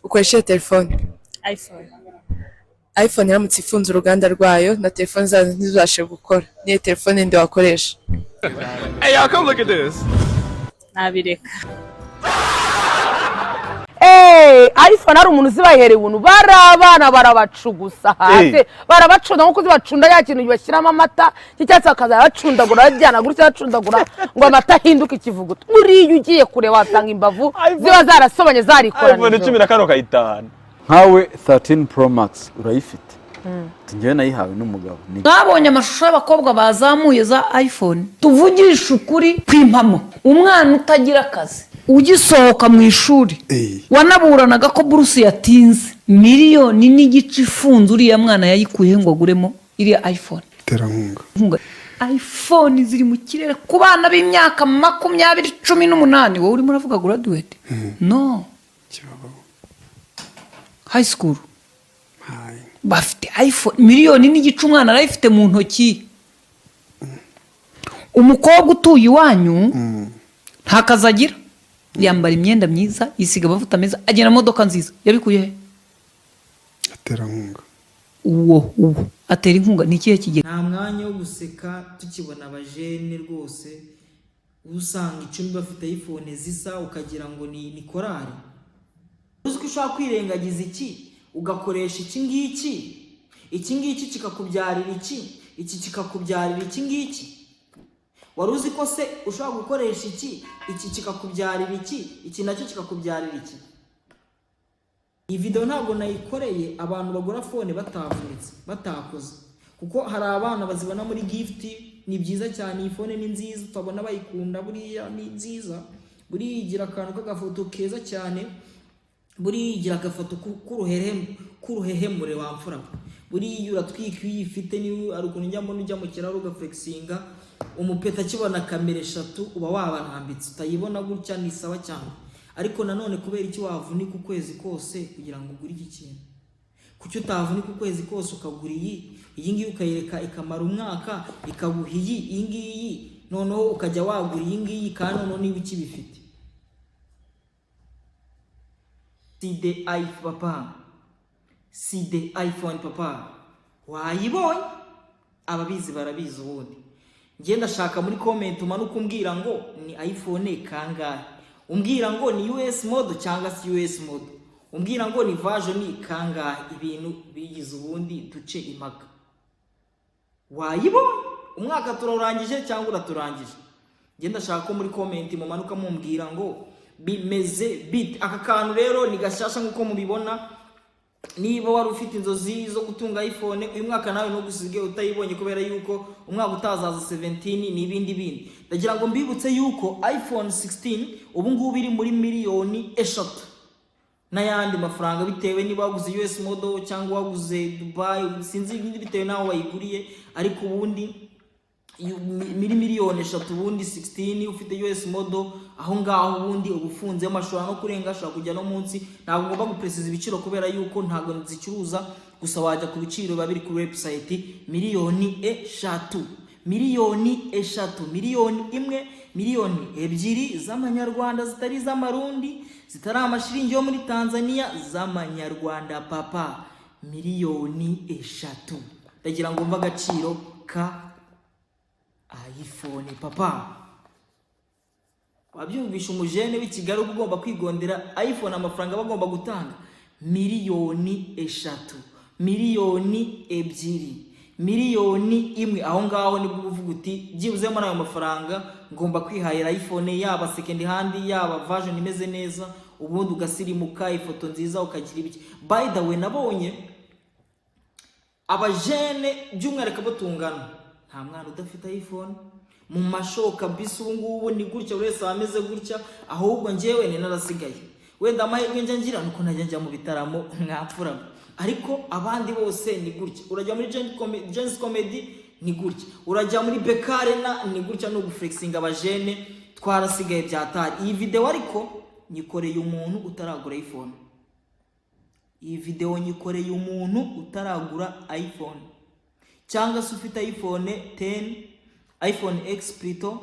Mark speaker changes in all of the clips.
Speaker 1: Ukoresha iyo telefone?
Speaker 2: iPhone.
Speaker 1: iPhone iramutse ifunze uruganda rwayo na telefone zazo ntizibashe gukora, niyo telefone nde wakoresha?
Speaker 3: Hey, y'all, come look at this.
Speaker 2: Nabireka.
Speaker 4: Eee, iPhone hari umuntu uzibahereye ubuntu? Bari abana barabacugusa hasi, barabacunda nkuko zibacunda ya kintu bashyiramo amata cy'icyatsi, bakazajya bacundagura, bajyana gutya, bacundagura ngo amata ahinduke ikivuguto. Buriya ugiye kure wasanga imbavu ziba zarasobanye,
Speaker 5: iPhone
Speaker 4: zarikoranije.
Speaker 5: 14 ukayitahana.
Speaker 6: Nkawe 13 Pro Max urayifite? Njyewe nayihawe n'umugabo ni
Speaker 7: Mwabonye amashusho y'abakobwa bazamuye za iPhone? Tuvugishe ukuri kwimpamo, umwana utagira akazi ugisohoka mu ishuri, wanaburanaga ko buruse yatinze, 1.5 miliyoni ifunze, uriya mwana yayikuye ngo aguremo iriya iPhone?
Speaker 8: Terankunga.
Speaker 7: Inkunga. iPhone ziri mu kirere ku bana b'imyaka 20, 18. Wowe urimo uravuga graduate, no
Speaker 8: Kibabaho.
Speaker 7: High school.
Speaker 8: Hayi.
Speaker 7: Bafite iPhone, 1.5 miliyoni umwana arayifite mu ntoki. Umukobwa utuye iwanyu nta kazi agira, yambara imyenda myiza, yisiga amavuta meza, agenda mu modoka nziza, yabikuye he?
Speaker 8: Terankunga.
Speaker 7: Uwo atera inkunga ni ikihe kigega?
Speaker 9: Nta mwanya wo guseka tukibona abajene rwose, usanga 10 bafite iPhone zisa, ukagira ngo ni korari. Uzi ko ushobora kwirengagiza iki, ugakoresha iki ngiki, iki ngiki kikakubyarira iki, iki kikakubyarira iki ngiki? Wari uzi ko se ushobora gukoresha iki, iki kikakubyarira iki, iki nacyo kikakubyarira iki? Iyi video ntabwo nayikoreye abantu bagura phone batavunitse, batakoze, kuko hari abana bazibona muri gift. Ni byiza cyane, iyi phone ni nziza, utabona bayikunda. Buriya ni nziza, buriya igira akantu k'agafoto keza cyane, buriya igira agafoto k'uruhehemure wamfura. Buriya uratwika iyo uyifite. Niyo ari ukuntu njya mbona ujya mu kirahuri ugaflexinga, umupeta akibona kamera eshatu uba wabarambitse, utayibona gutya, ni sawa cyane. Ariko nanone kubera iki wavunika ukwezi kose kugira ngo ugure iki kintu? Kuki utavunika ukwezi kose ukagura iyi ngiyi, ukayireka ikamara umwaka, ikaguha iyi ngiyi, noneho ukajya wagura iyi ngiyi kandi noneho niba ukibifite? See the iPhone papa, see the iPhone papa, wayibonye? Ababizi barabizi. Ubundi njye ndashaka muri comment umanuka umbwira ngo ni iPhone kangahe, umbwira ngo ni US model cyangwa se US model, umbwira ngo ni version kangahe. Ibintu bigize ubundi duce impaka. Wayibonye? Umwaka turawurangije cyangwa uraturangije? Njye ndashaka ko muri comment mumanuka mumbwira ngo bimeze bite. Aka kantu rero ni gashyashya nk'uko mubibona. Niba wari ufite inzozi zo gutunga iPhone uyu mwaka, nawe ntugusige utayibonye, kubera yuko umwaka utazaza 17 ni ibindi bindi. Ndagira ngo mbibutse yuko iPhone 16 ubu ngubu iri muri 3 miliyoni n'ayandi mafaranga, bitewe niba waguze US model cyangwa waguze Dubai, sinzi, bitewe n'aho wayiguriye. Ariko ubundi muri 3 miliyoni ubundi 16 ufite US model, aho ngaho ubundi uba ufunzemo, ashobora no kurenga, ashobora kujya no munsi. Ntabwo ngomba gupresiza ibiciro kubera yuko ntabwo nzicuruza gusa, wajya ku biciro biba biri kuri website. 3 miliyoni, 3 miliyoni, 1 miliyoni, 2 miliyoni z'amanyarwanda, zitari iz'amarundi, zitari amashiringi yo muri Tanzania, z'amanyarwanda papa, 3 miliyoni. Ndagira ngo mve agaciro ka iPhone papa. Wabyumvisha? Umujene w'i Kigali uba ugomba kwigondera iPhone, amafaranga aba agomba gutanga 3 miliyoni, 2 miliyoni, 1 miliyoni, aho ngaho nibwo uba uvuga uti byibuze muri ayo mafaranga ngomba kwihahira iPhone, yaba second hand, yaba version imeze neza, ubundi ugasirimuka, ifoto nziza, ukagira ibiki. By the way, nabonye abajene by'umwihariko abo tungana, nta mwana udafite iPhone mu mashoka kabisa. Ubu ngubu ni gutya, buri wese aba ameze gutya. Ahubwo njyewe ni narasigaye, wenda amahirwe njya ngira nuko najya njya mu bitaramo mwapfuramo, ariko abandi bose ni gutya. Urajya muri Gen-Z Comedy ni gutya, urajya muri BK Arena ni gutya, ni uguflexinga. Abajene twarasigaye byatari. Iyi video ariko nyikoreye umuntu utaragura iPhone. Iyi video nyikoreye umuntu utaragura iPhone cyangwa se ufite iPhone 10, iPhone X plutôt,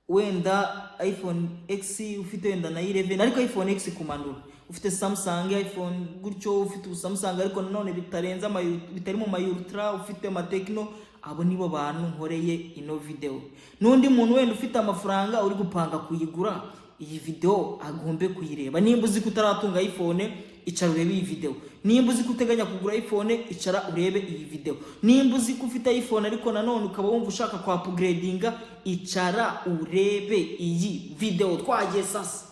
Speaker 9: wenda iPhone X ufite, wenda na 11, ariko iPhone X kumanura, ufite iPhone X kumanura, ufite Samsung, iPhone gutyo, ufite ubu Samsung ariko nanone bitarenze bitari mu ma Ultra, ufite ama Tecno, abo nibo bantu nkoreye ino video. N'undi muntu wenda ufite amafaranga uri gupanga kuyigura, iyi video agombe kuyireba. Nimba uzi ko utaratunga iPhone, icara urebe iyi video. Nimba uzi ko uteganya kugura iPhone, icara urebe iyi video. Nimba uzi ko ufite iPhone ariko nanone ukaba wumva ushaka kwa upgradinga, icara urebe iyi video. Twagiye sasa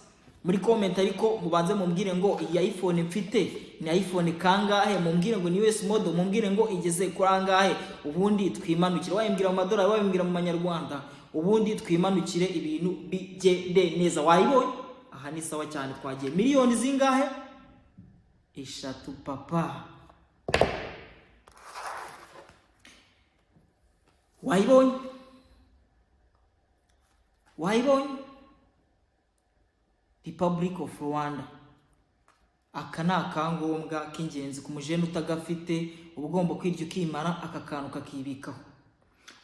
Speaker 9: muri comment, ariko mubanze mumbwire ngo iyi iPhone mfite ni iPhone kangahe, mumbwire ngo ni US model, mumbwire ngo igeze kuri angahe, ubundi twimanukire. Wayimbwira mu madolari, wayimbwira mu manyarwanda, ubundi twimanukire, ibintu bigende neza. Wayibonye aha ni sawa cyane. Twagiye, miliyoni zingahe? 3 papa. Wayibonye, wayibonye, Republic of Rwanda. Aka ni akangombwa k'ingenzi ku mujene utagafite. Uba ugomba kwirya ukimara, aka kantu ukakibikaho.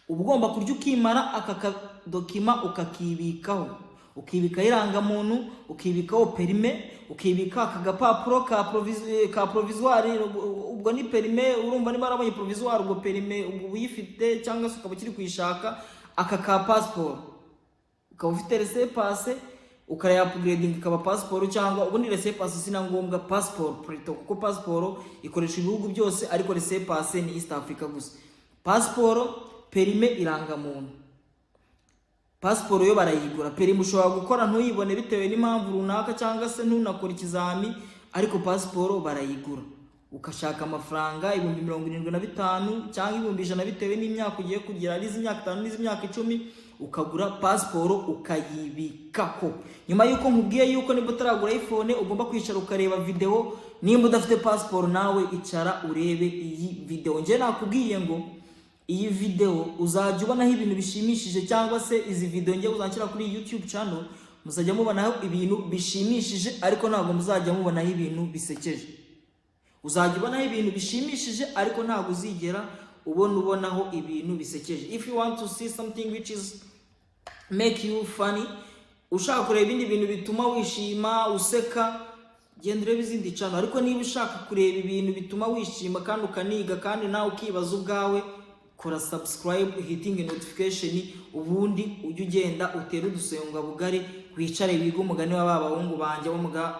Speaker 9: Uba ugomba kurya ukimara, aka kadocument ukakibikaho, ukibikaho irangamuntu, ukibikaho permis, ukibika aka gapapuro ka provisoire. Ubwo ni permis, urumva niba warabonye provisoire, ubwo permis ubwo uyifite cyangwa se ukaba ukiri kuyishaka. Aka ka passport, ukaba ufite laissez-passer, ukaya upgrading ikaba passport, cyangwa ubundi laissez-passer si na ngombwa, passport plutôt, kuko passport ikoresha ibihugu byose, ariko laissez-passer ni East Africa gusa. Passport, permis, irangamuntu. Pasiporo yo barayigura, permis ushobora gukora ntuyibone bitewe n'impamvu runaka, cyangwa se ntunakore ikizami, ariko pasiporo barayigura, ugashaka amafaranga 75,000 cyangwa 100,000 bitewe n'imyaka ugiye kugira, ari iz'imyaka 5 n'iz'imyaka 10, ukagura pasiporo ukayibikaho. Nyuma y'uko nkubwiye yuko niba utaragura iPhone ugomba kwicara ukareba videwo, nimba udafite pasiporo nawe icara urebe iyi videwo. Njye nakubwiye ngo iyi videwo uzajya ubonaho ibintu bishimishije, cyangwa se izi videwo ngiye uzashyira kuri YouTube channel muzajya mubonaho ibintu bishimishije, ariko ntabwo muzajya mubonaho ibintu bisekeje. Uzajya ubonaho ibintu bishimishije, ariko ntabwo uzigera ubonaho ibintu bisekeje. If you want to see something which is make you funny, ushaka kureba ibindi bintu bituma wishima, useka, genda urebe izindi channel. Ariko niba ushaka kureba ibintu bituma wishima kandi ukaniga kandi nawe ukibaza ubwawe, kora subscribe, hitting notification, ubundi ujye ugenda utere udusonga bugari, wicare wige umugani wa ba bahungu banjye bo muga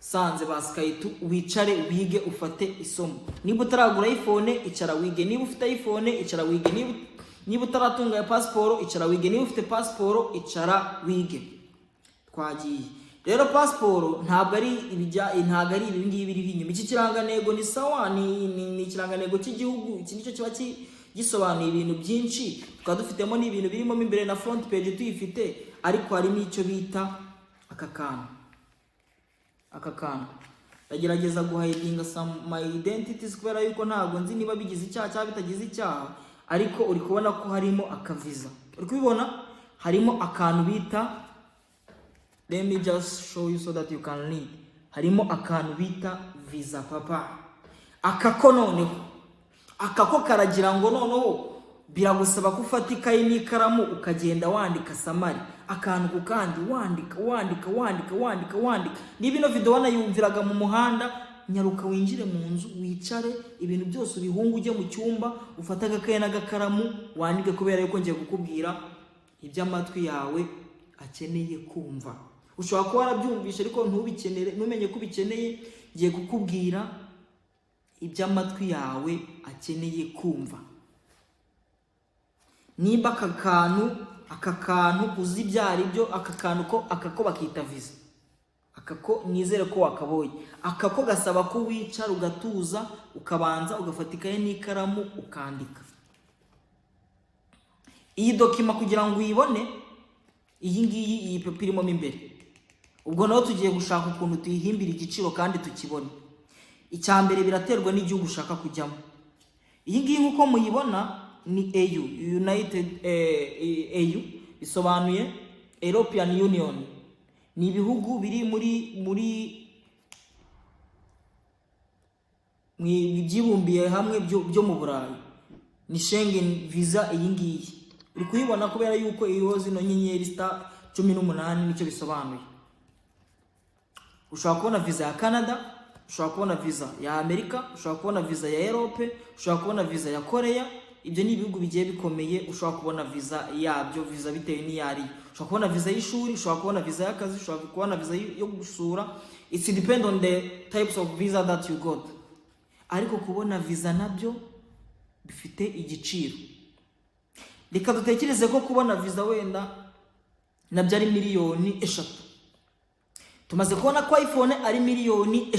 Speaker 9: sanze ba Skayitu, wicare wige ufate isomo. Niba utaragura iPhone, icara wige. Niba ufite iPhone, icara wige. Niba utaratunga ya pasiporo, icara wige. Niba ufite pasiporo, icara wige. Twagiye rero. Pasiporo ntabwo ari ibijya, ntabwo ari ibi ngibi biriho inyuma. Iki kirangantego ni sawa, ni ikirangantego cy'igihugu. Iki nicyo kiba gisobanuye ibintu byinshi. Tukaba dufitemo n'ibintu birimo mo imbere na front page tuyifite, ariko harimo icyo bita aka kantu. Aka kantu ndagerageza guhidinga some my identities, kubera yuko ntabwo nzi niba bigize icyaha cyangwa bitagize icyaha, ariko uri kubona ko harimo akaviza. Uri kubibona, harimo akantu bita, let me just show you so that you can read, harimo akantu bita visa papa. Aka ko noneho, aka ko karagira ngo noneho biragusaba ko ufata ikayi n'ikaramu, ukagenda wandika summary, akantu ku kandi, wandika, wandika, wandika, wandika, wandika. Niba ino video wanayumviraga mu muhanda, nyaruka winjire mu nzu, wicare, ibintu byose ubihunge, ujye mu cyumba, ufate agakaye n'agakaramu wandike, kubera yuko ngiye kukubwira ibyo amatwi yawe akeneye kumva. Ushobora kuba warabyumvishe ariko ntubikenere, ntumenye ko ubikeneye. Ngiye kukubwira ibyo amatwi yawe akeneye kumva. Nimba aka kantu uzi ibyo ari byo, aka kantu ko, aka ko bakita visa. Aka ko nizere ko wakabonye. Aka ko gasaba ko wicara ugatuza, ukabanza ugafata ikaye n'ikaramu ukandika. Iyi document kugira ngo uyibone, iyi ngiyi, iyi paper irimo mo imbere, ubwo naho tugiye gushaka ukuntu tuyihimbira igiciro kandi tukibone. Icya mbere, biraterwa n'igihugu ushaka kujyamo. Iyi ngiyi nk'uko muyibona ni EU United, EU bisobanuye European Union, ni ibihugu biri muri byibumbiye hamwe byo mu Burayi. Ni Schengen visa iyi ngiyi uri kuyibona, kubera yuko iriho zino nyenyeri, star 18, nicyo bisobanuye. Ushobora kubona visa ya Canada, ushobora kubona visa ya Amerika, ushobora kubona visa ya Europe, ushobora kubona visa ya Korea. Ibyo ni ibihugu bigiye bikomeye ushobora kubona visa yabyo, visa bitewe n'iyo ariyo. Ushobora kubona visa y'ishuri, ushobora kubona visa y'akazi, ushobora kubona visa yo gusura. It's depend on the types of visa that you got. Ariko kubona visa nabyo bifite igiciro. Reka dutekereze ko kubona visa wenda nabyo ari 3 miliyoni. Tumaze kubona ko iPhone ari 3 miliyoni,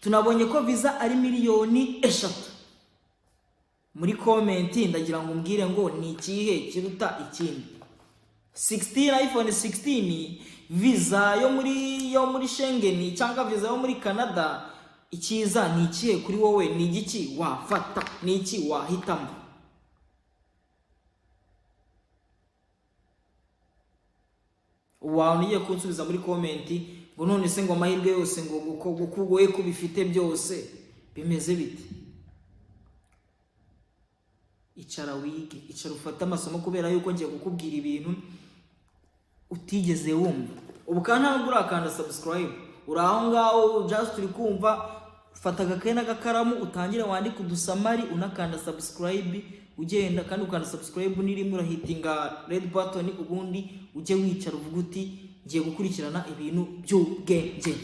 Speaker 9: tunabonye ko visa ari 3 miliyoni. Muri comment ndagira ngo umbwire ngo ni ikihe kiruta ikindi: 16, iPhone 16, visa yo muri Schengen cyangwa visa yo muri Canada. Icyiza ni ikihe kuri wowe? Ni igiki wafata? Ni iki wahitamo? Ubu ugiye kunsubiza muri comment ngo none se ngo amahirwe yose ngo uko ugoye ko ubifite byose bimeze bite? Icara wige, icara ufate amasomo, kubera yuko ngiye kukubwira ibintu utigeze wumva. Ubu kandi ntabwo urakanda subscribe, uri aho ngaho just uri kumva. Fata agakaye n'agakaramu utangire wandike udusummary, unakanda subscribe ugenda. Kandi ukanda subscribe nirimo urahitinga red button, ubundi ujye wicara uvuga uti ngiye gukurikirana ibintu by'ubwenge.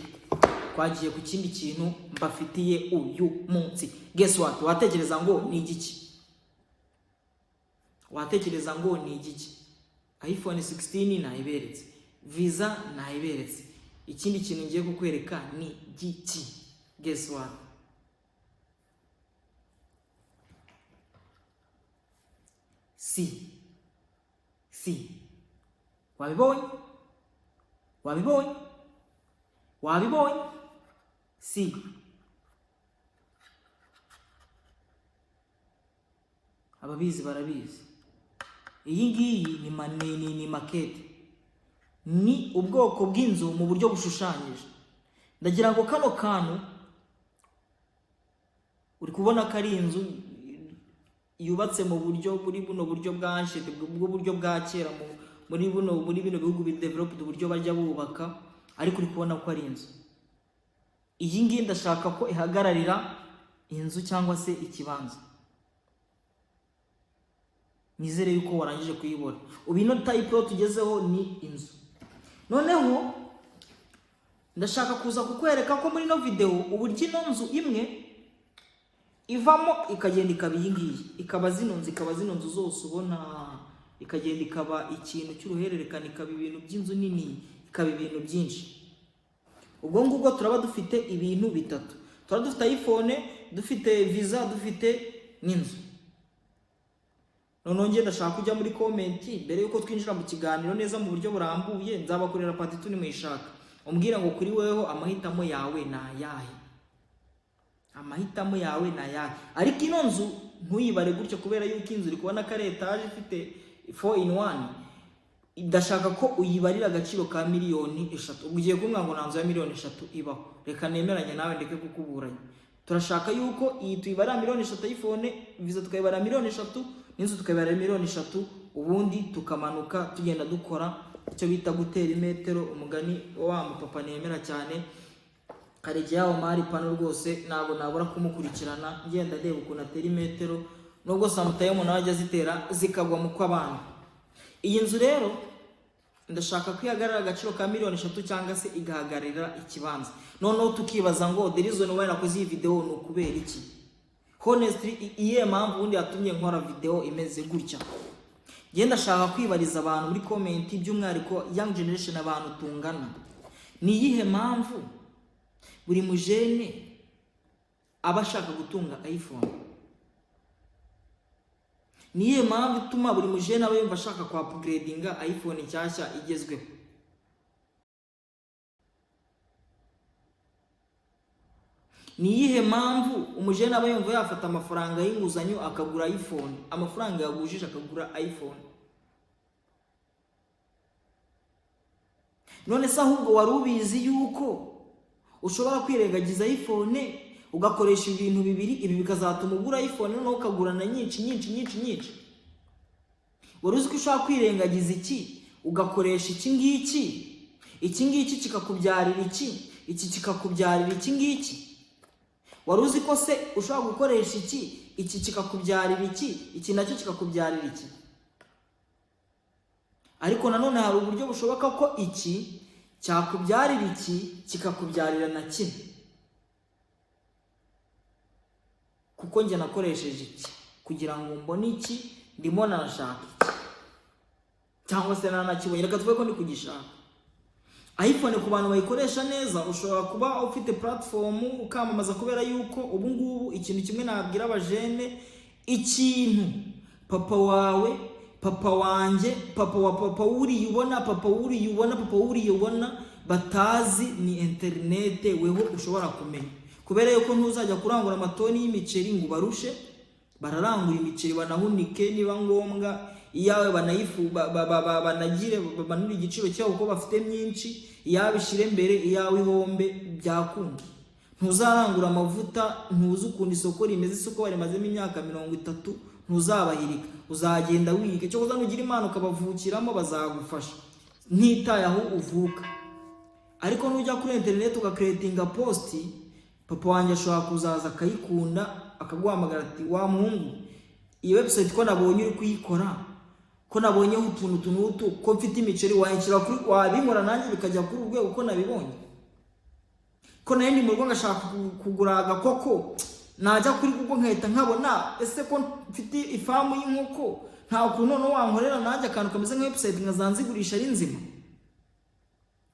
Speaker 9: Twagiye ku kindi kintu mbafitiye uyu munsi. Guess what? Watekereza ngo ni igiki? Watekereza ngo ni igiki? iPhone 16 nayiberetse, visa nayiberetse, ikindi kintu ngiye kukwereka ni giki? Guess what? Si si wabibonye? Wabibonye? Wabibonye? Si ababizi barabizi. Iyi ngiyi ni maquette, ni ubwoko bw'inzu mu buryo bushushanyije. Ndagira ngo kano kantu uri kubona ko ari inzu yubatse mu buryo muri buno buryo bwa ancient, bw'uburyo bwa kera, muri bino bihugu bideveloped, uburyo bajya bubaka. Ariko uri kubona ko ari inzu. Iyi ngiyi ndashaka ko ihagararira inzu cyangwa se ikibanza. Nizere yuko warangije kuyibona. Ubu ino type tugezeho ni inzu. Noneho ndashaka kuza kukwereka ko muri ino videwo uburyo ino nzu imwe ivamo ikagenda ikaba iyi ngiyi, ikaba zino nzu, ikaba zino nzu zose ubona, ikagenda ikaba ikintu cy'uruhererekane, ikaba ibintu by'inzu nini, ikaba ibintu byinshi. Ubwo ngubwo turaba dufite ibintu bitatu: turaba dufite iPhone, dufite visa, dufite n'inzu. Noneho njye ndashaka kujya muri comment mbere yuko twinjira mu kiganiro neza mu buryo burambuye. Nzabakorera part 2 nimuyishaka. Umbwira ngo kuri weho amahitamo yawe ni ayahe? Amahitamo yawe ni ayahe? Ariko ino nzu ntuyibare gutyo, kubera yuko inzu uri kubona ko ari etaje ifite 4 in 1. Ndashaka ko uyibarira agaciro ka 3 miliyoni. Ubwo ugiye kumbwira ngo nta nzu ya 3 miliyoni ibaho. Reka nemeranye nawe, ndeke kukuburanya. Turashaka yuko iyi tuyibarira 3 miliyoni, iPhone, visa tukayibarira 3 miliyoni, n'inzu tukayibarira 3 miliyoni, ubundi tukamanuka tugenda dukora icyo bita gutera imetero. Umugani wa mupapa nemera cyane, Karegeya Omar Pano, rwose ntabwo nabura kumukurikirana ngenda ndeba ukuntu atera imetero, nubwo sometimes nawe ajya azitera zikagwa mu kw'abantu. Iyi nzu rero ndashaka ko ihagarara agaciro ka 3 miliyoni cyangwa se igahagararira ikibanza. Noneho tukibaza ngo the reason why nakoze iyi video ni ukubera iki? Honestly, iyihe mpamvu ubundi yatumye nkora video imeze gutya? Njye ndashaka kwibariza abantu muri comment, by'umwihariko young generation, abantu tungana: ni iyihe mpamvu buri mujene aba ashaka gutunga iPhone? Ni iyihe mpamvu ituma buri mujene aba yumva ashaka kwa upgradinga iPhone nshyashya igezweho? Ni iyihe mpamvu umujene aba yumva yafata amafaranga y'inguzanyo akagura iPhone, amafaranga yagujije akagura iPhone? None se ahubwo wari ubizi yuko ushobora kwirengagiza iPhone ugakoresha ibintu bibiri, ibi bikazatuma ugura iPhone, noneho ukagura na nyinshi nyinshi nyinshi nyinshi? Wari uzi ko ushobora kwirengagiza iki ugakoresha iki ngiki, iki ngiki kikakubyarira iki? iki kikakubyarira iki ngiki? Wari uzi ko se ushobora gukoresha iki, iki kikakubyarira iki, iki nacyo kikakubyarira iki? Ariko nanone hari uburyo bushoboka ko iki cyakubyarira iki, kikakubyarira na kimwe, kuko njye nakoresheje iki kugira ngo mbone iki, ndimo narashaka iki cyangwa se nanakibonye, reka tuvuge ko ndi kugishaka. iPhone ku bantu bayikoresha neza, ushobora kuba ufite platform ukamamaza, kubera yuko ubu ngubu ikintu kimwe nabwira abajene, ikintu papa wawe, papa wanjye, papa wa papa wuriya ubona, papa wuriya ubona, papa wuriya ubona batazi ni interinete, weho ushobora kumenya, kubera yuko ntuzajya kurangura amatoni y'imiceri ngo ubarushe. Bararangura imiceri banahunike, niba ngombwa iyawe banayifu banagire bamanure igiciro cyabo kuko bafite myinshi, iyawe ishyire mbere, iyawe ihombe, byakunda. Ntuzarangura amavuta, ntuzi ukuntu isoko rimeze, isoko barimazemo imyaka 30, ntuzabahirika, uzagenda wiga. Cyo kuza nugira Imana ukabavukiramo bazagufasha, ntitaye aho uvuka. Ariko nujya kuri interineti ugacreatinga post, papa wanjye ashobora kuzaza akayikunda, akaguhamagara ati: "Wa muhungu, iyi website ko nabonye uri kuyikora, ko nabonyeho utuntu utu n'utu, ko mfite imiceri, wayinshyira kuri, wabinkora nanjye bikajya kuri uru rwego, ko nabibonye, ko nayo ndi mu rugo ngashaka kugura agakoko, najya kuri Google nkahita nkabona, ese ko mfite ifamu y'inkoko, nta kuntu noneho wankorera nanjye akantu kameze nka website nkazanzigurisha ari nzima?"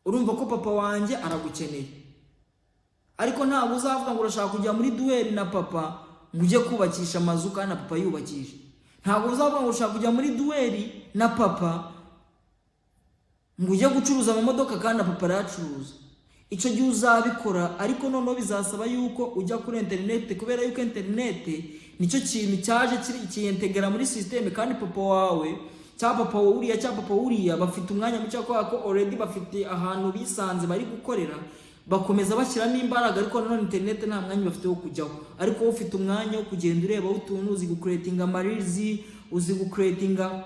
Speaker 9: Urumva ko papa wanjye aragukeneye, ariko ntabwo uzavuga ngo urashaka kujya muri duel na papa ngo ujye kubakisha amazu kandi na papa yubakisha. Ntabwo uzavuga ngo ushaka kujya muri duel na papa ngo ujye gucuruza amamodoka kandi na papa arayacuruza. Icyo gihe uzabikora, ariko noneho bizasaba yuko ujya kuri interineti, kubera yuko interineti nicyo kintu cyaje kiyintegra muri système. Kandi papa wawe cyangwa papa wuriya cyangwa papa wuriya bafite umwanya muke, kubera ko already bafite ahantu bisanze bari gukorera, bakomeza bashyiramo imbaraga, ariko nanone interineti nta mwanya bafite wo kujyaho. Ariko wowe ufite umwanya wo kugenda ureba utuntu, uzi gucreatinga amareels, uzi gucreatinga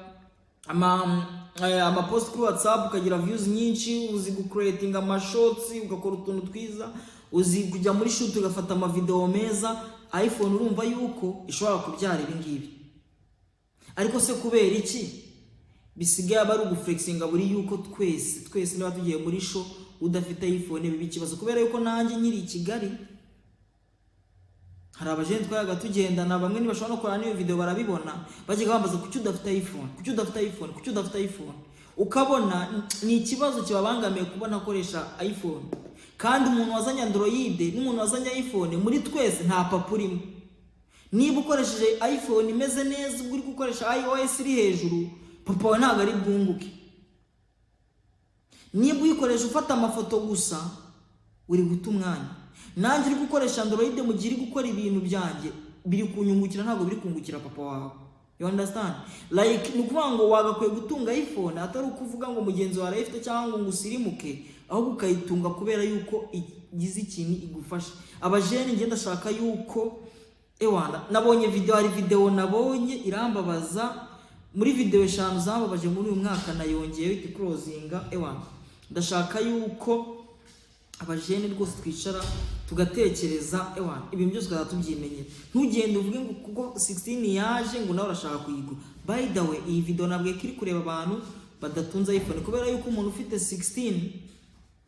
Speaker 9: amapost kuri WhatsApp ukagira views nyinshi, uzi gucreatinga amashorts ugakora utuntu twiza, uzi kujya muri shoot ugafata amavideo meza. iPhone urumva yuko ishobora kubyara ibi ngibi. Ariko se kubera iki bisigaye aba ari uguflexinga buri yuko twese twese niba tugiye muri show udafite iPhone biba ikibazo? Kubera yuko nanjye nkiri i Kigali hari abajene twayaga tugendana, bamwe ntibashobora no kureba n'iyo video barabibona, bajyaga bambaza: "Kuki udafite iPhone? Kuki udafite iPhone? Kuki udafite iPhone?" Ukabona ni ikibazo kibabangamiye kubona akoresha iPhone. Kandi umuntu wazanye Android n'umuntu wazanye iPhone, muri twese nta papa urimo. Niba ukoresheje iPhone imeze neza, ubwo uri gukoresha iOS iri hejuru, papa wawe ntabwo ari bwunguke. Niba uyikoresha ufata amafoto gusa, uri guta umwanya. Nanjye uri gukoresha Android, mu gihe uri gukora ibintu byanjye biri kunyungukira, ntabwo biri kungukira papa wawe. You understand? Like, ni ukuvuga ngo wagakwiye gutunga iPhone atari ukuvuga ngo mugenzi wawe arayifite cyangwa ngo usirimuke, ahubwo ukayitunga kubera yuko igize ikintu igufasha. Abajene, ngenda ndashaka yuko, ewana, nabonye video, hari video nabonye irambabaza. Muri video 5 zambabaje muri uyu mwaka nayongeyeho iti closinga. Ewana, ndashaka yuko abajene rwose twicara tugatekereza, ewana, ibintu byose tukazajya tubyimenyera. Ntugende uvuge ngo kuko 16 yaje ngo nawe urashaka kuyigura. By the way, iyi video nabwiye ko iri kureba abantu badatunze iPhone, kubera yuko umuntu ufite 16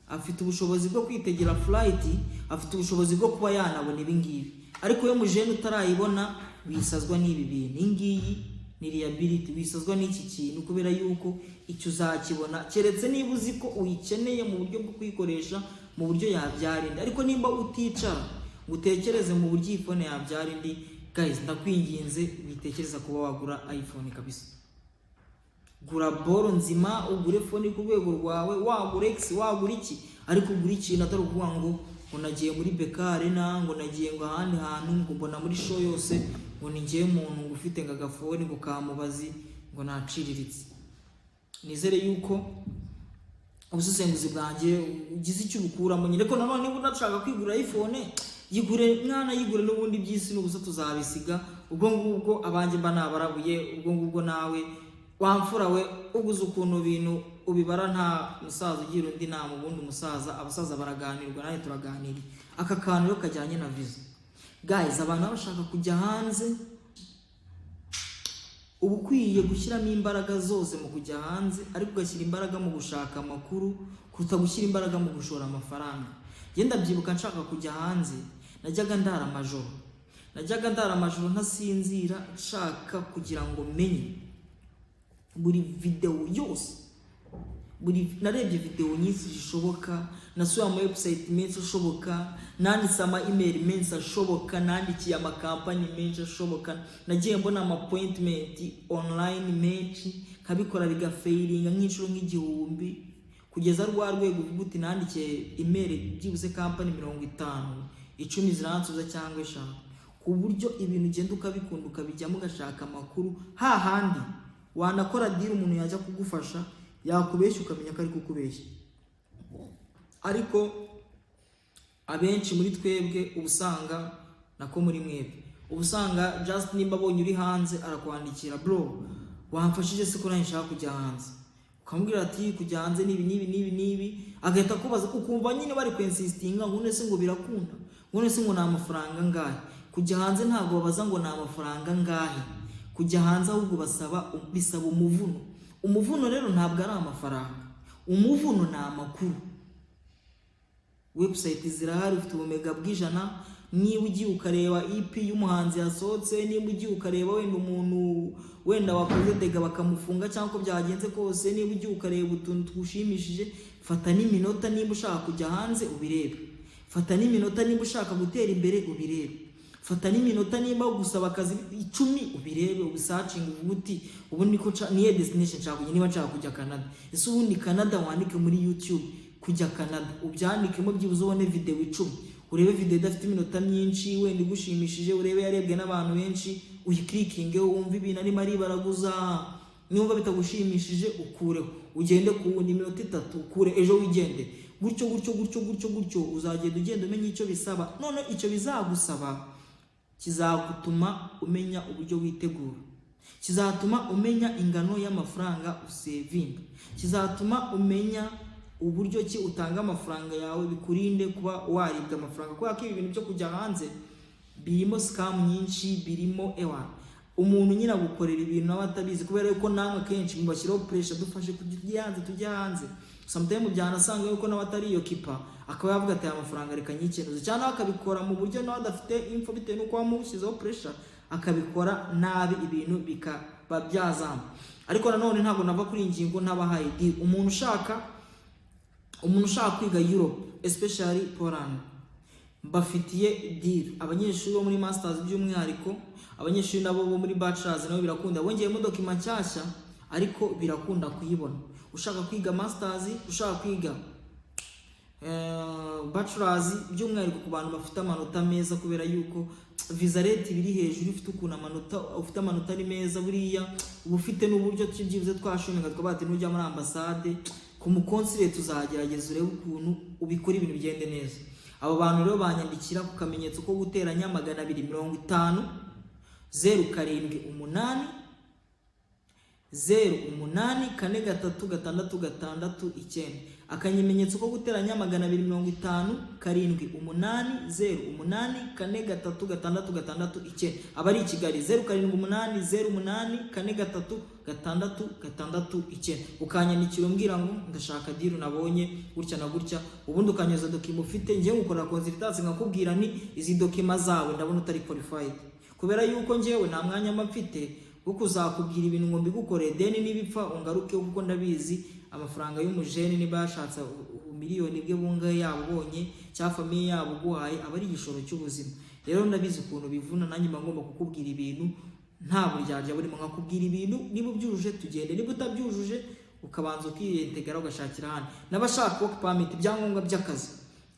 Speaker 9: afite ubushobozi bwo kwitegera flight, afite ubushobozi bwo kuba yanabona ibi ngibi. Ariko iyo mujene utarayibona, wisazwa n'ibi bintu, iyi ngiyi ni liability, wisazwa n'iki kintu, kubera yuko icyo uzakibona keretse niba uzi ko uyikeneye mu buryo bwo kuyikoresha mu buryo yabyara indi. Ariko nimba uticara ngo utekereze mu buryo iyi phone yabyara indi, guys, ndakwinginze, witekereza kuba wagura iPhone kabisa. Gura boro nzima, ugure phone ku rwego rwawe, wagura X, wagura iki, ariko ugura ikintu atari ukuvuga ngo nagiye muri BK Arena, ngo nagiye ngo ahandi hantu, ngo mbona muri show yose ngo ni ngewe muntu ngo ufite ngo agafone ngo kamubazi ngo naciriritse. Nizere yuko ubusesenguzi bwanjye ugize icyo ubukuramo nyine. Ariko nanone niba unashaka kwigura iPhone, yigure mwana, yigure. N'ubundi by'isi n'ubusa tuzabisiga. Ubwo ngubwo abanjye mba nabarabuye. Ubwo ngubwo nawe wamfura we uguze ukuntu ibintu. Ubibara nta musaza ugira undi nama. Ubundi umusaza, abasaza baraganirwa, nawe turaganira. Aka kantu rero kajyanye na visa, guys, abantu baba bashaka kujya hanze, uba ukwiye gushyiramo imbaraga zose mu kujya hanze, ariko ugashyira imbaraga mu gushaka amakuru kuruta gushyira imbaraga mu gushora amafaranga. Ngenda byibuka nshaka kujya hanze, najyaga ndara amajoro ntasinzira, nshaka kugira ngo menye buri videwo yose. Buri narebye videwo nyinshi zishoboka, nasuye ama website menshi ashoboka, nanditse ama email menshi ashoboka, nandikiye amakampani menshi ashoboka, nagiye mbona ama appointment online menshi, nkabikora bigafailinga nk'inshuro nk'igihumbi, kugeza rwa rwego uvuga uti: "Nandikiye email byibuze kampani 50, 10 ziransubiza cyangwa 5." Ku buryo ibintu ugenda ukabikunda, ukabijyamo, ugashaka amakuru, hahandi wanakora deal, umuntu yajya kugufasha yakubeshya ukamenya ko ari kukubeshya. Ariko abenshi muri twebwe uba usanga, nako muri mwebwe uba usanga just nimba abonye uri hanze arakwandikira: "Bro, wamfashije se ko nanjye nshaka kujya hanze?" Ukamubwira ati: "Kujya hanze n'ibi n'ibi n'ibi n'ibi." Agahita akubaza, ukumva nyine bari kwinsistinga ngo: "None se ngo birakunda?" Ngo: "None se ngo ni amafaranga angahe?" Kujya hanze ntabwo babaza ngo ni amafaranga angahe kujya hanze, ahubwo bisaba umuvuno. Umuvuno rero ntabwo ari amafaranga, umuvuno ni amakuru. Website zirahari, ufite ubumega bw'ijana. Niba ugiye ukareba EP y'umuhanzi yasohotse, niba ugiye ukareba wenda umuntu wenda wakoze dega bakamufunga, cyangwa uko byagenze kose, niba ugiye ukareba utuntu tugushimishije, fata n'iminota niba ushaka kujya hanze ubirebe, fata n'iminota niba ushaka gutera imbere ubirebe, fata n'iminota nimba gusaba akazi 10 ubirebe, ubisearchinga, uvuge uti: "Ubundi ko niye destination nshaka kujya, niba nshaka kujya Canada, ese ubundi Canada?" Wandike muri YouTube "kujya Canada", ubyandikemo, byibuze ubone video 10, urebe video idafite iminota myinshi wenda igushimishije, urebe yarebwe n'abantu benshi, uyiclickingeho, wumve ibintu arimo aribaraguza. Niba bitagushimishije ukureho, ugende ku wundi iminota 3, ukure ejo, wigende gutyo gutyo gutyo gutyo gutyo. Uzagenda ugenda umenya icyo bisaba. None icyo bizagusaba kizagutuma umenya uburyo witegura, kizatuma umenya ingano y'amafaranga usavinga, kizatuma umenya uburyo ki utanga amafaranga yawe, bikurinde kuba waribwa amafaranga, kubera ko ibi bintu byo kujya hanze birimo scam nyinshi, birimo ewa umuntu nyine agukorera ibintu nawe atabizi, kubera yuko namwe akenshi mubashyiraho pressure: "Dufashe tujye hanze, tujye hanze." Sometimes byanasanga yuko nawe atari iyo kipa, akaba yavuga ati: "Aya mafaranga reka nyikenuze," cyangwa nawe akabikora mu buryo nawe adafite info, bitewe n'uko wamushyizeho pressure, akabikora nabi, ibintu bikaba byazamba. Ariko nanone ntabwo nava kuri iyi ngingo ntabahaye deal. Umuntu ushaka kwiga Europe, especially Poland, mbafitiye deal. Abanyeshuri bo muri masters by'umwihariko, abanyeshuri nabo bo muri bachelors nabo birakunda, bongeyemo document nshyashya, ariko birakunda kuyibona. Ushaka kwiga masters, ushaka kwiga bachelors, by'umwihariko ku bantu bafite amanota meza, kubera yuko visa rate biri hejuru, ufite ukuntu amanota, ufite amanota ari meza, buriya uba ufite n'uburyo byibuze twashominga, twaba ati nujya muri ambasade ku mukonsire tuzagerageza urebe ukuntu ubikora ibintu bigende neza. Abo bantu rero banyandikira ku kamenyetso ko guteranya 250 078 08 4 3 6 6 9. Akamenyetso ko guteranya 250 7 8 0 8 4 3 6 6 9. Aba ari i Kigali, 0 7 8 0 8 4 3 6 6 9. Ukanyandikira umbwira ngo: "Ndashaka deal nabonye gutya na gutya." Ubundi ukanyoza document ufite, ngewe ngukorera consultation, nkakubwira ni: "Izi document zawe ndabona utari qualified," kubera yuko ngewe nta mwanya mba mfite wo kuzakubwira ibintu ngo mbigukorere, then nibipfa ungaruke, kuko ndabizi amafaranga y'umujene niba yashatse miliyoni bwe bungahe yabubonye cyangwa famille yabo uguhaye, aba ari igishoro cy'ubuzima. Rero ndabizi ukuntu bivuna, nanjye mba ngomba kukubwira ibintu nta buryarya burimo, nkakubwira ibintu, niba ubyujuje tugende, niba utabyujuje ukabanza ukiyentegara ugashakira ahandi. N'abashaka work permit, ibyangombwa by'akazi,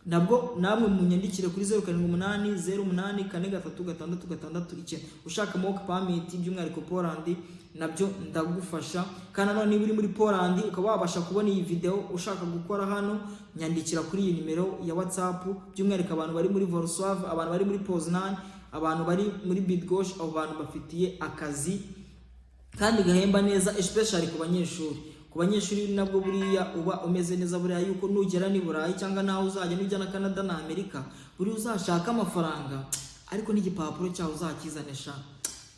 Speaker 9: nabwo namwe munyandikire kuri 0 7 8 0 8 4 3 6 6 9. Ushaka work permit by'umwihariko Poland, nabyo ndagufasha. Kandi nanone niba uri muri Poland ukaba wabasha kubona iyi video, ushaka gukora hano, nyandikira kuri iyi nimero ya WhatsApp. By'umwihariko abantu bari muri Wrocław, abantu bari muri Poznan, abantu bari muri Bydgoszcz, abo bantu bafitiye akazi kandi gahemba neza, especially ku banyeshuri. Ku banyeshuri nabwo buriya uba umeze neza, buriya yuko nugera ni Burayi cyangwa naho uzajya, nujya na Canada na Amerika, buriya uzashaka amafaranga, ariko n'igipapuro cyawe uzakizane sha,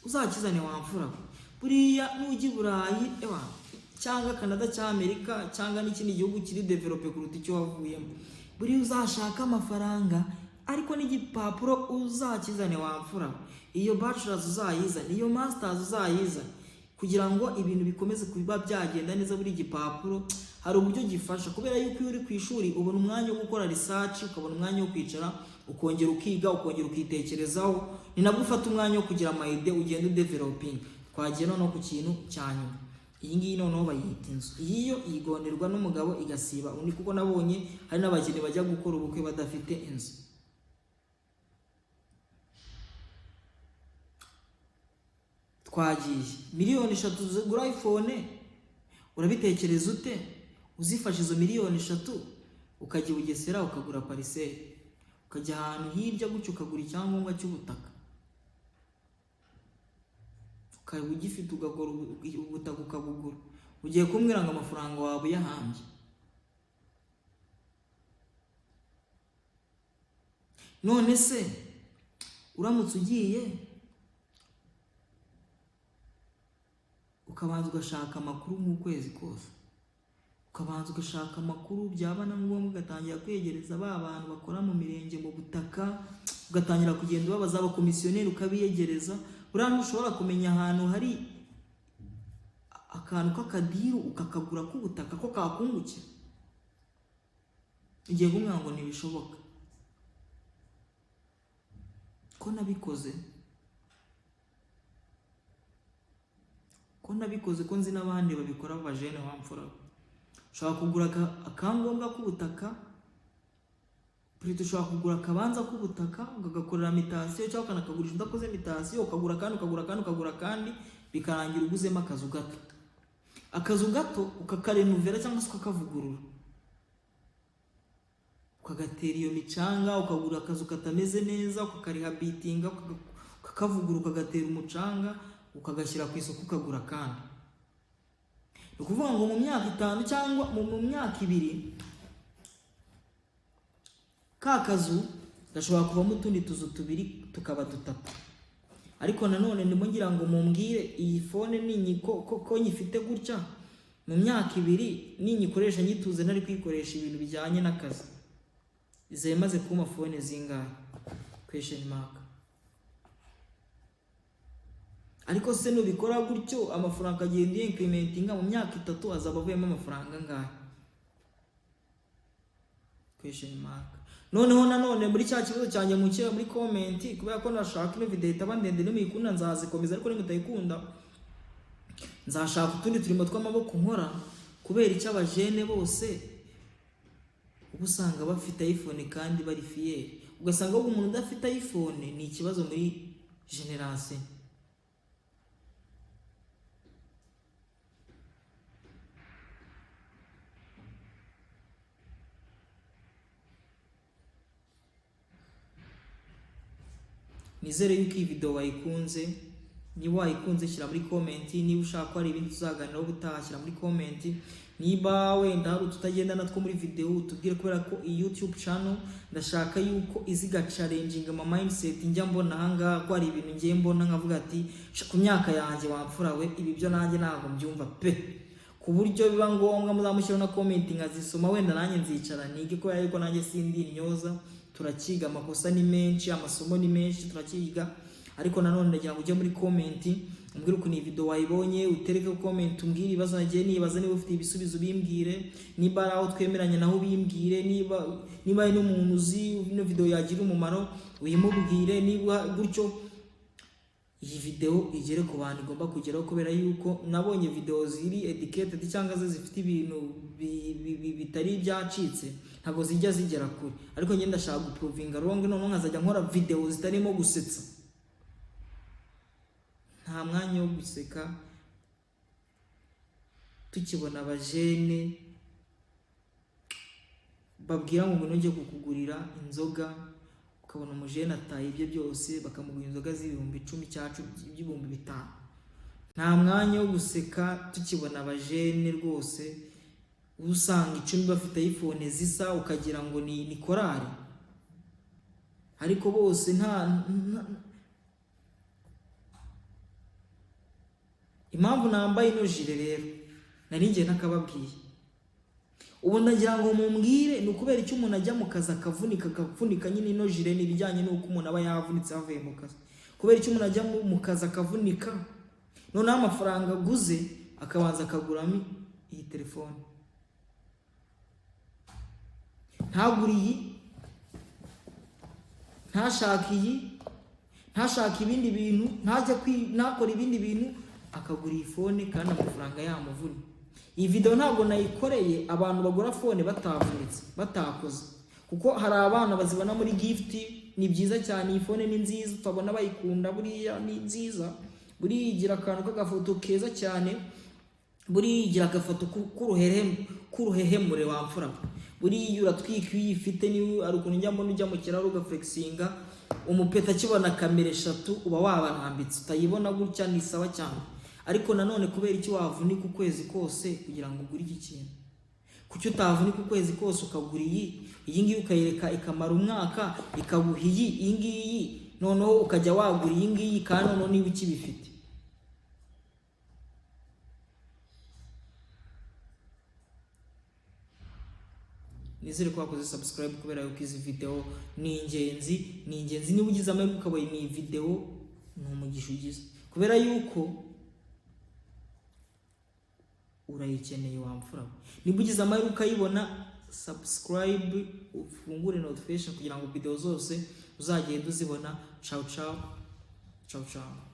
Speaker 9: uzakizane wamfura we. Buriya nujya i Burayi, ewa, cyangwa Canada cyangwa Amerika cyangwa n'ikindi gihugu kiri développé kuruta icyo wavuyemo, buriya uzashaka amafaranga, ariko n'igipapuro uzakizane wamfura we. Iyo bachelors uzayizane, iyo masters uzayizane, kugira ngo ibintu bikomeze kuba byagenda neza. Buri gipapuro hari uburyo gifasha, kubera yuko iyo uri ku ishuri ubona umwanya wo gukora research, ukabona umwanya wo kwicara ukongera ukiga, ukongera ukitekerezaho. Ni nabwo ufata umwanya wo kugira ama idea, ugenda udeveloping. Twagiye noneho ku kintu cya nyuma. Iyi ngiyi noneho bayita inzu. Iyi yo yigonderwa n'umugabo igasiba undi, kuko nabonye hari n'abageni bajya gukora ubukwe badafite inzu. Twagiye miliyoni 3 zigura iPhone. Urabitekereza ute uzifashe izo miliyoni 3, ukajya i Bugesera ukagura parcelle, ukajya ahantu hirya gutyo ukagura icyangombwa cy'ubutaka, ukaba ugifite, ugakora ubutaka ukabugura? Ugiye kumbwira ngo amafaranga waba uyahambye? None se uramutse ugiye ukabanza ugashaka amakuru nk'ukwezi kose, ukabanza ugashaka amakuru, byaba na ngombwa ugatangira kwegereza ba bantu bakora mu mirenge mu butaka, ugatangira kugenda ubabaza abakomisiyoneri, ukabiyegereza, buriya ntushobora kumenya ahantu hari akantu k'akadeal ukakagura k'ubutaka ko kakungukira? Ugiye kumubwira ngo ntibishoboka? Ko nabikoze, ko nabikoze, ko nzi n'abandi babikora b'abajene wamfura we. Ushobora kugura akangombwa k'ubutaka, plutôt ushobora kugura akabanza k'ubutaka ukagakorera mutation, cyangwa ukanakagurisha udakoze mutation, ukagura kandi, ukagura kandi, ukagura kandi, bikarangira uguzemo akazu gato. Akazu gato ukakarenovera cyangwa se ukakavugurura, ukagatera iyo micanga, ukagura akazu katameze neza ukakarihabitinga, ukakavugurura, ukagatera umucanga, ukagashyira ku isoko, ukagura. Kandi ni ukuvuga ngo mu myaka 5 cyangwa mu myaka 2, ka kazu gashobora kuvamo utundi tuzu tubiri, tukaba dutatu. Ariko nanone ndimo ngira ngo mumbwire, iyi phone ninyi ko nyifite gutya, mu myaka 2 ninyikoresha nyituze, ntari kuyikoresha ibintu bijyanye n'akazi, izaba imaze kumpa phone zingahe? Question mark. Ariko se nubikora gutyo, amafaranga agenda yincrementinga, mu myaka 3 azaba avuyemo amafaranga angahe? Question mark. Noneho nanone muri cya kibazo cyanjye mukira muri comment, kubera ko nashaka ino video itaba ndende. Nimuyikunda nzazikomeza, ariko nimutayikunda nzashaka utundi turimo tw'amaboko nkora. Kubera icyo abajene bose uba usanga bafite iPhone kandi bari fier, ugasanga ahubwo umuntu udafite iPhone ni ikibazo muri génération? Nizere yuko iyi video wayikunze. Niba wayikunze, shyira muri comment. Niba ushaka ko hari ibindi tuzaganiraho ubutaha, shyira muri comment. Niba wenda hari ututagenda natwo muri video, utubwire, kubera ko iyi YouTube channel ndashaka yuko iziga challenging ama mindset njya mbona ahangaha, ko hari ibintu ngiye mbona nkavuga ati: "Sha, ku myaka yanjye wamfura we, ibi byo nanjye ntabwo mbyumva pe", ku buryo biba ngombwa muzamushyiraho na comment nkazisoma. Wenda nanjye nzicara nige, kubera yuko nanjye sindi intyoza. Turakiga, amakosa ni menshi, amasomo ni menshi, turakiga. Ariko nanone ndagira ngo ujye muri comment umbwire ukuntu iyi video wayibonye, utereke comment umbwire ibibazo nagiye nibaza. Niba ufite ibisubizo ubimbwire, niba ari aho twemeranya naho ubimbwire, niba hari n'umuntu uzi ino video yagira umumaro uyimubwire, niba gutyo iyi video igere ku bantu igomba kugeraho, kubera yuko nabonye video ziri educated cyangwa se zifite ibintu bitari ibyacitse ntabwo zijya zigera kure. Ariko njye ndashaka guprovinga wrong, noneho nkazajya nkora video zitarimo gusetsa. Nta mwanya wo guseka tukibona abajene babwira ngo ngwino njye kukugurira inzoga, ukabona umujene ataye ibye byose, bakamugura inzoga z'ibihumbi 10 cyangwa 5,000. Nta mwanya wo guseka tukibona abajene rwose, usanga 10 bafite iPhone zisa ukagira ngo ni korari, ariko bose nta impamvu nambaye ino jire rero nari ngiye ntakababwiye. Ubu ndagira ngo mumbwire, ni ukubera icyo umuntu ajya mu kazi akavunika akavunika nyine. Ino jire ni ibijyanye n'uko umuntu aba yavunitse avuye mu kazi. Kubera icyo umuntu ajya mu kazi akavunika, noneho amafaranga aguze akabanza akaguramo iyi telefone, ntagure iyi, ntashake iyi, ntashake ibindi bintu, ntajya ntakore ibindi bintu, akagura iyi phone kandi amafaranga yamuvuna. Iyi video ntabwo nayikoreye abantu bagura phone batavunitse, batakoze, kuko hari abana bazibona muri gift. Ni byiza cyane, iyi phone ni nziza, utabona bayikunda. Buriya ni nziza, buriya igira akantu k'agafoto keza cyane, buriya igira agafoto k'uruhehemure wamfura. Buriya uratwika iyo uyifite. Niba ari ukuntu njya mbona ujya mu kirahuri ugaflexinga, umupeta akibona kamera 3 uba wabarambitse, utayibona gutya, ni sawa cyane. Ariko nanone kubera icyo wavunika ukwezi kose kugira ngo ugure iki kintu, kuki utavunika ukwezi kose ukagura iyi ngiyi, ukayireka ikamara umwaka ikaguha iyi ngiyi, noneho ukajya wagura iyi ngiyi kandi noneho niba ukibifite? Nizere ko wakoze subscribe, kubera yuko izi video ni ingenzi, ni ingenzi. Niba ugize amahirwe ukabona iyi video, ni umugisha ugize, kubera yuko urayikeneye wamfura we. Niba ugize amahirwe ukayibona, subscribe, ufungure notification kugira ngo video zose uzagenda uzibona. Ciao ciao, ciao ciao.